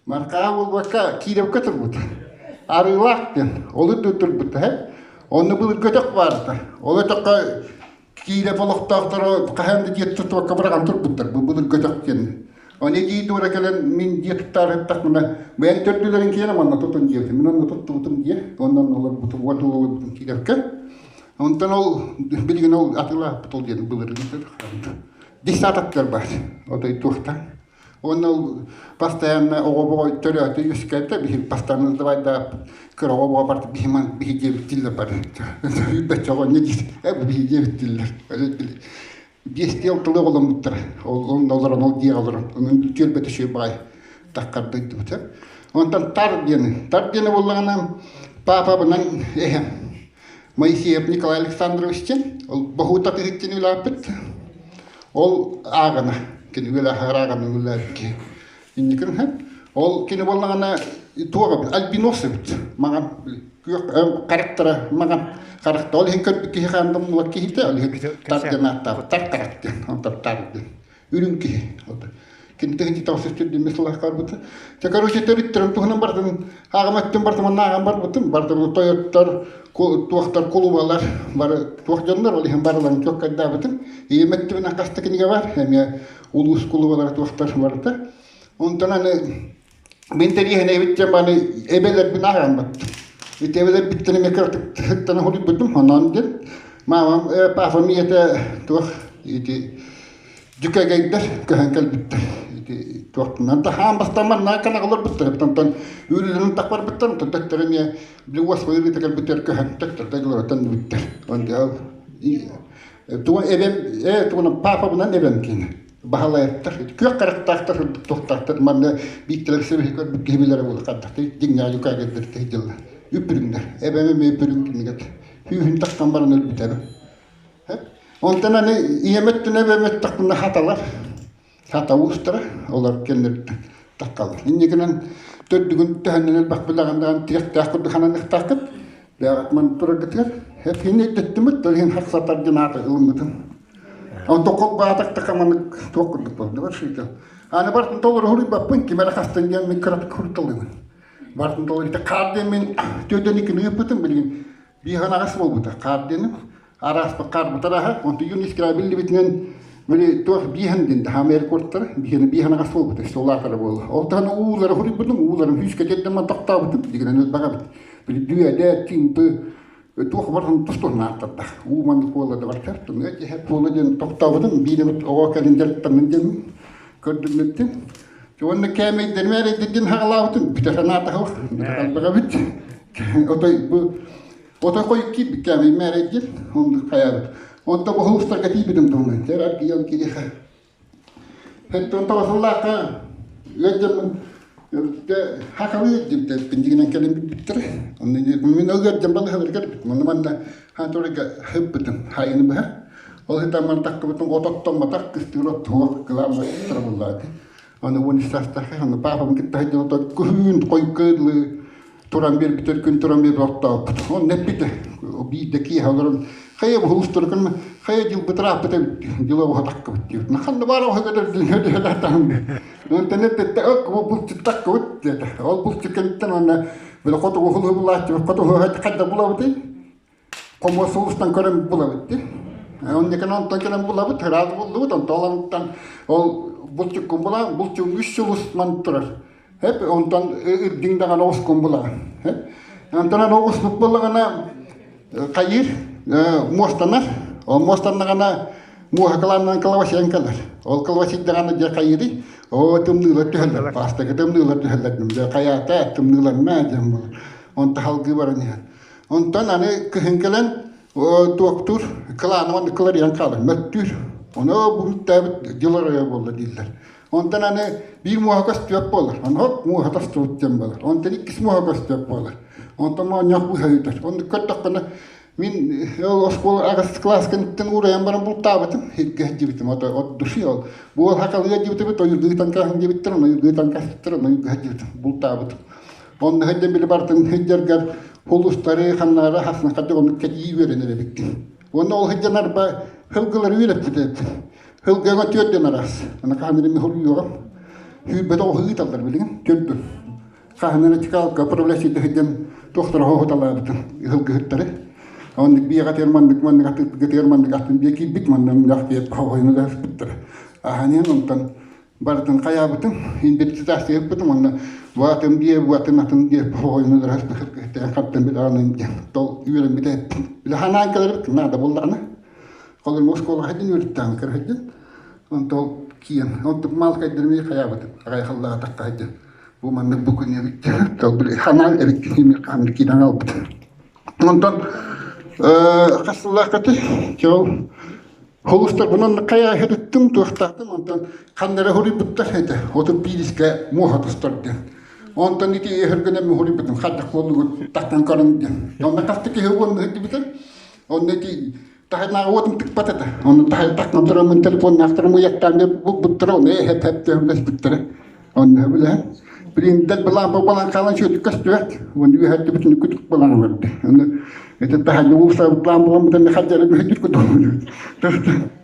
Маркаа буолбакка Кировка турбута. Арыылаах диэн ол үрдүн турбута һэ. Онно былыргы өтөх баарта. Ол өтөххө Киирэ олохтоохторо хаһан да дьиэ туттубакка быраҕан турбуттар. Бу былыргы өтөх диэн. Ону дии туора кэлэн мин дьиэ туттаары ыттахпына бэйэм төрдүлэрин киэнэ манна тутун диэбитим. Мин онно туттубутум дьиэ. Онон олорбутум, уон сыл олорбутум Кировка. Онтон ол билигин ол атыылааппыт ол диэн былыргы десятоктар баар. Отой туохтан. Уонна ол постоянно оҕо төрөөтө үөскээтэ биһи постоянно сдавайдааппыт кыра оҕо оҕо барыта биһи ман биһи диэбит тиллэр бары бэччэ оҕонньо диир э биһи диэбит тиллэр биэстии алталыы оҕоломмуттара ол онно олорон ол дьиэҕэ олорон онон түөлбэтэ үчүгэй баҕайы таххар дойдубут онтон тар диэни тар диэни буоллаҕына паапабынан эһэм Моисеев Николай Александрович диэн ол Боһуута тыһыт диэн үлээппит Ол ааҕына, кини үөлээхэр ааҕына үлэлээбит киһи. Инникин үһү. Ол кини буоллаҕына туох эбит, альбинос эбит. Маҕан күөх харахтара маҕан харахта. Ол иһин көрбүт киһи хаанда мулар киһитэ, ол иһин тар диэн ааттаабыт, тар харах диэн, онтон тар диэн. Үрүҥ киһи. Кини тыһыынча тоҕус жүз төрдүн сыллаах барбыта. Те короче төрүттэрин туһунан бардым, ааҕым өттүн бардым, онно ааҕан барбытым. Бардым тойоттор, туохтар, кулубалар, бары туох дьоннор, ол иһин барыларын чуоккайдаабытым. Ийэм өттүбүнэн хаста кинигэ бар, эмиэ улуус кулубалара туохтар барыта. Онтон аны Мин тэриэһинэйбит диэн бааны эбэлэрбин ааҕан баттым. Ити эбэлэрбиттэн эмиэ кыратык тыһыттан хоруйбутум. Онон диэн маамам, папам ийэтэ туох ити дьүкэгэйдэр көһөн кэлбиттэр. Ити туохтунан да хаан бастаан манна канаҕа олорбуттар. Онтон үүрүлэрин тах барбыттар. Онтон төттөрү эмиэ били уоспа ыарыыта кэлбиттэр көһөн төттөрү дойдуларыттан төннүбүттэр. Онтон тугу эбэм э тугунан папабынан эбэм киинэ баһылайаттар күөх харахтаахтар туохтаахтар манна бииктэлэр сөбүһэ көрбүт киһи билэрэ буолла хардахты дьиҥнээх юкагердэр тэһдилла үппүрүҥнэр эбэм эмиэ үппүрүҥ кинигэт хүүһүн тахсан баран өлбүт эбэм онтон аны ийэм өттүнэ эбэм өттөхпүнэ хаталар хата уустара олор кэннэриттэн таккаллар инньэ гынан төрдүгүн төһөннөн элбэх билэҕин даҕаны тирэхтээх курдук хананыахтааххыт бэҕэт ман тураргытыгар хин өйдөттүмүт ол иһин хахсатар диэн ааты ылыммытым Онтон холбоотохтохо маннык туох курдук буолла баршыыта. Аны бартын толору хуруйбаппын, ким эрэ хастан диэн мин кыратык хуруйталыыбын. Бартын толору ити хаар диэн мин түөдэн иккини ыыппытым билигин биир аҕас буолбута. Хаар диэним араас хаарбыт арааһа. Онтон юнискра биллибитинэн били туох бииһэн диэн хаама рекордтара биһиэнэ бииһэн аҕас буолбута солаатара буолла. Ол таһынан уулары хуруйбутум, ууларым күүскэ тиэрдэн тохтообутум. Дигинэн ылбаҕабыт. Били дүөдэ, тыымпы туох барытын тус-туһунан ааттарда. Уу маннык буолла да барытар, тымныга дьиһэ буола диэн тохтообутум, биир эмит оҕо кэлин дьарыктаннын диэн көрдүммүттүн. Уонна кээмэйдэрим эрэйдэрдин хаҕалаабытым, бүтэ санаатаҕым, элбэҕэбит. Отой бу отой хойут киирбит кээмэйим эрэйдир, оннук хайаабыт. Онто бу улуустарга тиийбитим туһунан, тэр аргыйан кириэхэ Хэттэн тоҕо ыалдьаммын хахалы ыалдьыбыт дьигинэн кэлэн билбиттэрэ. Онно мин ол ыалдьан балыыһаларга кэлбитим. Онно манна хаанторга сыппытым хайыны быһа. Ол сытан мантах кыбытым от оттоммотох кыстыыр от туох кылаан тырабыллааты. Аны уон үс саастаах аны паапам кытта сылдьан ото күһүн хойукка дылы туран биэрбитэр күн туран биэрбит оттооппут. Онно эппитэ биирдэ киэһэ олорон хайа бу устурукун хайа дьыл бытырааппыт эбит дьыла уһатаккыбыт диэбит. Ханна баар оһо көтөрдүн Онтон эттэ ок бу булчуттаккыбыт диэтэ. Ол булчут кэнниттэн уонна били хотугу хулуһу хотугу хайда булабытый? Хомуос улуустан көрөн булабыт дии. Оннукун онтон кэлэн булабыт, ыраас буллубут, онтон олонтон ол булчуккун булаҕын, булчук үс сыл устман турар. Хеп онтон үрдүҥ даҕаны оҕускун булаҕын. Хеп онтон аны оҕуспут буоллаҕына хайыыр муостанар. Ол муостаннаҕына муоһа кылаанынан кылабачыйан кэлэр. Ол кылабачыйдаҕына дьэ хайыырый? Оо тымныылар түһэллэр, бастакы тымныылар түһэллэр. Дьэ хайаата тымныыларна диэн буолар. Онто халгыы баран иһэр. Онтон аны кыһын кэлэн туохтуур кылаана уонна кыларыйан хаалар, мөттүүр. Ону бу дьыл оройо буолла дииллэр. Онтон аны биир муоһа көстүөк буолар. Ону хоп муоһа тостубут диэн буолар. Онтон иккис муоһа көстүөк буолар. Онтон моонньоох быыһа ыытар. Оннук көрдөххүнэ мин ол оскуола аҕыс кылаас кэнниттэн уурайан баран бултаабытым. Сиргэ сылдьыбытым. Ото от души ол. Буол хакалыа диэбитибит, ойургыы таҥкааһын диэбиттэр, ону ойургыы таҥкаспыттар, ону ойургыы сылдьыбытым. Бултаабытым. Онно сылдьан били бартын сылдьаргар Улуустары ханнаары хаснаха оннук кэтии үөрэнэр эбиккин. Уонна ол сылдьан арба сылгылары үөрэппит эбиппин. Сылгыга түөрдэн араас. Аны хаһан эрэ хоруйуоҕум. Сүүрбэтэ оҕо ыыталлар билигин төрдүн. Хаһан чыкаалка управляющийда сылдьан туохтара хоһуталаабытын ыһылгыһыттары. Оннук биэҕэтигэр маннык маннык атыытыгар маннык атын биэ киирбит манна мунньах диэт хоһойну даспыттара. Аһаниан онтон барытын хайаабытым, индекситация ыппытым уонна бу атын биэ, бу атын атын диэ хоһойну даспыт хаттан билаҕанын диэн тол үөрэммитэ. Билэ ханаан кэлэрбит наада буоллаҕына. Холор оскуолаҕа сылдьан үөрүттэҕин кыра сылдьан. Онтон киэн онтук маалкайдарым хайаабытым аҕай халлаатахха сылдьан бу маннык бу күн эбит ханаан эбит киһи киирэн албыт. Онтон хас сыллааххыты чол холустарбынан хайа ыттым туохтаатым онтон ханнара хуруйбуттар этэ отут биирискэ муоха тустар диэн онтон ити өһөргөнөн хуруйбутум хайдах буоллугут тахтан көрүҥ диэн онно хасты киһи уонна сылдьыбытым онно ити таһынааҕы уотум тыкпат этэ. Ону таһайтахтан тураммын телефоннаахтарым уйаттаан булбуттара, ону эһэп-эп төһөлөспүттэрэ. Онно билэһэн. Билиндер былаан балан хаалан сүөтүк көстүбэт. Уонна үөһэрдибитин күтүк балан барды. Ону это таһайы уусаабыт план буламмытын хаддары бүһүтүр куту.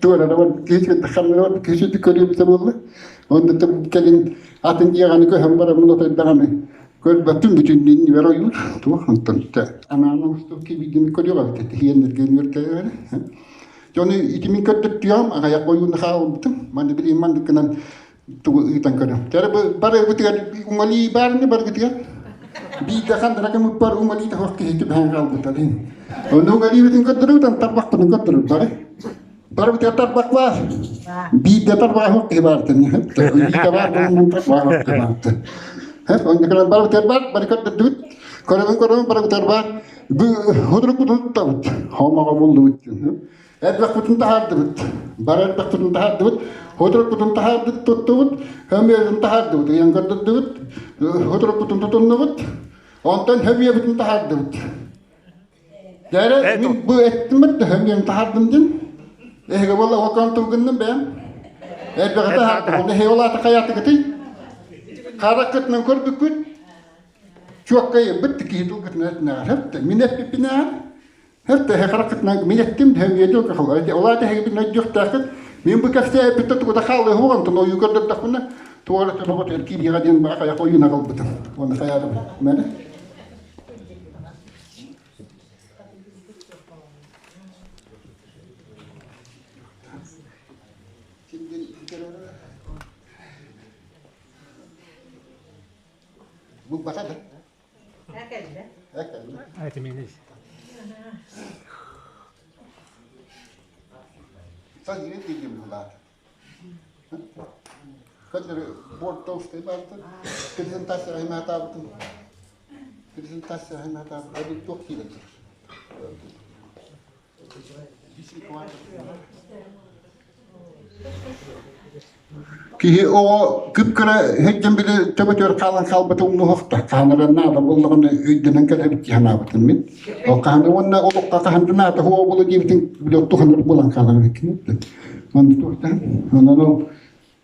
Туорара бар киһи ханнара бар киһи көрүбүтэ буолла. Онно кэлин атын дьиэҕэни көһөн бараммын отойдаҕаны Көрбөппүн бүтүннүү иннибэр ойуур туох онтон анаан оҥостубут киирбитин көрүөх эбит тиийэннэргэ үөртэллэрэ. Дьону итимин көрдөттүөм аҕыйах ойууну хаалбытым манна билигин маннык гынан тугу ыытан көрөм. Тары барыбытыгар уҥалыы баарыны баргытыгар биирдэ ханна кымыппар уҥалыы таһох киһи түбэһэн хаалбыта. Ону уҥалыыбытын көрдөрөбүт, тарбахпытын көрдөрөбүт бары. Барыбытыгар тарбах баар. Биирдэ тарбах киһи баартын. Биирдэ баар тарбах киһи баартын. Оннукунан барыбытыгар бар, бары көрдөрдүбүт. Көрөбүн көрөбүн барыбытыгар бар. Бу худурукпутун туттабыт. Хомоҕо буллубут. Элбэхпитин таһаардыбыт. Бар элбэхпитин таһаардыбыт. Худурукпутун таһаардык туттубут. Хөмүөбүтүн таһаардыбыт. Ыйан көрдөрдүбүт. Худурукпутун тутуннубут. Онтон хөмүөбүтүн таһаардыбыт. Дьэ мин бу эттим да диэн таһардым дин. Эһиги буолла окон тугуннум бэйэм. Элбэҕи таһардым. Ол эһиги ол аата хайаатыгытый? Хараккытынан көрбүккүт. Чуоккай быт киһи тулгутунан этинэҕэр хөптө. Мин эппиппинэҕэр хөптө эһи хараккытынан мин эттим дөһөҥүөдү кахал. Ол аата эһиги бин өйдүөхтээххит. Мин бу кэпсээбиттэ тугу да хаалыа хугантан ойуу көрдөрдөхпүнэ туора төбөҕө эркиириэҕэ диэн баа хайах ойуун аҕалбытым. Уонна хайаатым. Мэне. Булбата да. Кэллэ. Кэллэ. Садьырын диэн булаат. Көннөрү бордовскай баартын презентация аймаатаабытын презентация аймаатаабытын эбит туох киирэн турар. Киһи оҕо кып-кыра сылдьан били төбөтүгэр хаалан хаалбыта умнуһуохта. Хаһан наада буоллаҕына өйдөнөн кэлэбит дии санаабытым мин. Ол хаһан уонна олоххо хаһан да наада суоҕа буолуо диэбитин били туханар буолан хаалар эбиккин. Онно туохтан онон ол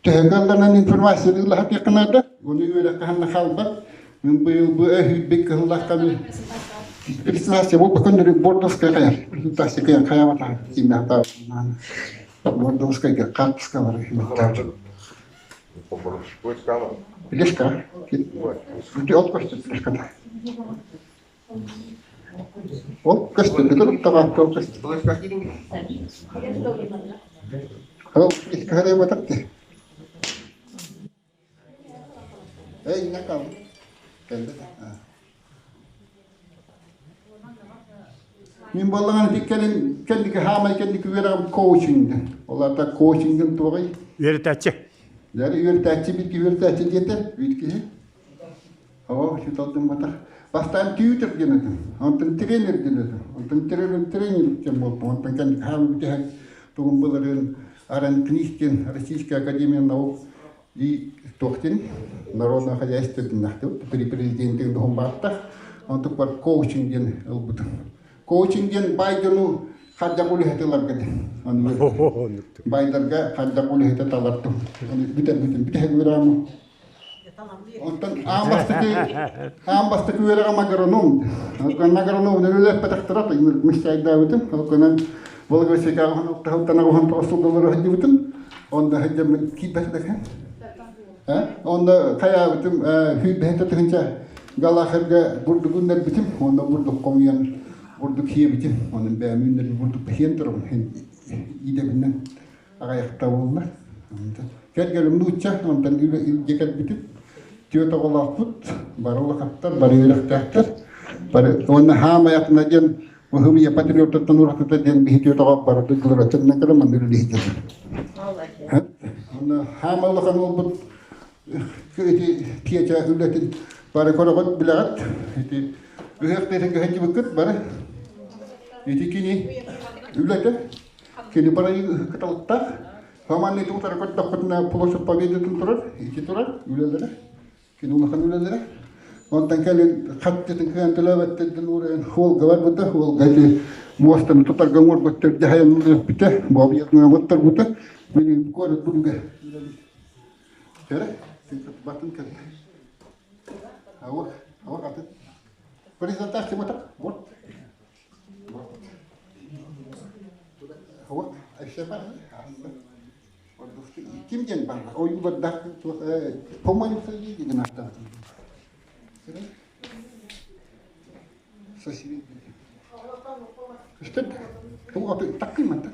төһө кыалларынан информацияны ыла сатыахха наада. Ону үөрэххэ ханна хаалбат. Мин быйыл бу өһүйбүт кыһыллахханы презентация буолба көннөрү бордовскай хайар. Презентация кыйан хайаабатаҕа кииммэхтаа Бордовскайга хаартыскалар Плешка. Ол көстөр плешкада. Ол көстөр, табаакка ол көстөр. Ол плешкаға батапты. Эй, накал. Кэллэ да. Мин буоллаҕына ити кэлин кэнники хаамай кэнники үөрэҕим коучинг. Ол аата коучингын туоҕай? Үөрэтээччи. Дьэ үөрэтээччи биир киһи үөрэтээччи диэтэ, биир киһи. Оо, учууталдым батах. Бастаан тьютер диэн этим. Онтон тренер диэн этим. Онтон тренер тренер диэн буолбум. Онтон кэнники хаамай бүтэһик тугун былырыын РНКНИС диэн Российская академия наук и туохтин народное хозяйство диннахтыбыт при президенти дохун бааттах онтук бар коучинг диэн ылбытым коучинг диэн баай дьону хардьак үлэһити ыларга диэн байдарга хардьак үлэһити талартым бүтэрбитим бүтэһик үөрэҕим онтон аан бастакы аан бастакы үөрэҕим агроном агроном үлэлэппэтэхтэрэ мистэйдаабытым ол гынан Волгосекаҕа таһылтан оҕоһон тоҕус сылдалары сылдьыбытым онно сылдьаммын киирбэтэх. Онно хайаабытым сүүрбэһитэ тыһыынча галахарга бурдук үннэрбитим, онно бурдук хомуйан бурдук сиэбитим. Онон бэйэм үүннэрбит бурдук сиэн турабын идэбинэн аҕыйахта буолла. Кэргэним нуучча, онтон илдьэ кэлбитим. Түөрт оҕолоохпут, бары улахаттар, бары үөрэхтээхтэр. Бары уонна хаамай атына диэн Быһым патриоттан уратыта диэн биһи түөрт оҕо бары дойдуларыттан кэлэн манна үлэлиһитэр. Онно хаама улахан уолбут ити тиэчэ үлэтин бары көрөҕүт билэҕит. Ити ыһыах тиэтин көһөччүбүккүт бары. Ити кини үлэтэ. Кини бары кыталыктаах. Хамаанны утары көрдөхпүтүнэ площадь Победытын турар, ити турар үлэлэрэ. Кини улахан үлэлэрэ. Онтон кэлин хаттытын кыайан төлөөбөттөрдөн уурайан хуолга барбыта. Хуолга ити муостаны тутарга оҥорбуттар дьаһайан үлэппитэ. Бобуйатын оҥотторбута. Билигин куорат булуга үлэлиир. Кэрэ, батын кэллэ. Ауа, ауа атын. Презентация вот так. Вот. Вот. Вот, Ким диэн баар? Ойуулардаах по-моему, деген ааттаабытым. Көстөр? Таккый мантан.